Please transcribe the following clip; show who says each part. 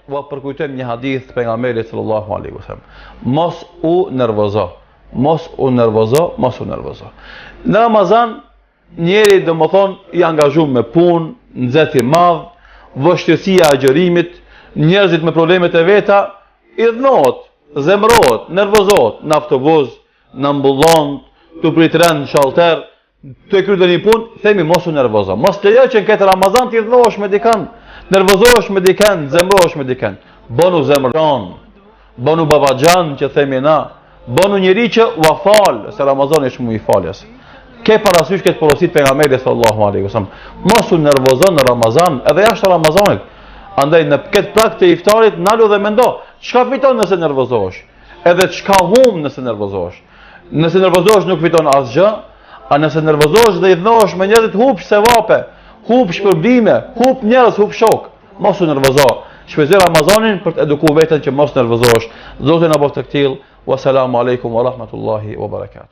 Speaker 1: ua përkujtojmë një hadith të pejgamberit sallallahu alaihi wasallam. Mos u nervozo, mos u nervozo, mos u nervozo. Në Ramazan njeri domethonë i angazhum me punë, nxehti i madh, vështirësia e agjërimit, njerëzit me problemet e veta, idhnohet, zemrohet, nervozohet në autobus, në ambulantë, tu prit rend në shalter, Tu e kry ndonjë punë, themi mos u nervozo. Mos lejo që në këtë Ramazan të idhnohesh me dikën, nervozohesh me dikën, zemrohesh me dikën. Bënu zemërgjan, bënu babaxhan që themi na, bënu njeri që ua fal, se Ramazani është muaj i faljes. Ke parasysh këtë porosi të pejgamberit sallallahu alaihi wasallam. Mos u nervozo në Ramazan, edhe jashtë Ramazanit. Andaj në këtë prag të iftarit nalu dhe mendo, çka fiton nëse nervozohesh? Edhe çka humb nëse nervozohesh? Nëse nervozohesh nuk fiton asgjë, a nëse nervozohesh dhe idhnohesh me njerëzit hup sevape, hup shpërblime, hup njerëz, hup shok. Mos u nervozo. Shfrytëzo Ramazanin për të edukuar veten që mos nervozohesh. Zoti na bëftë të këtillë. Wassalamu alaikum wa rahmatullahi wa barakatuh.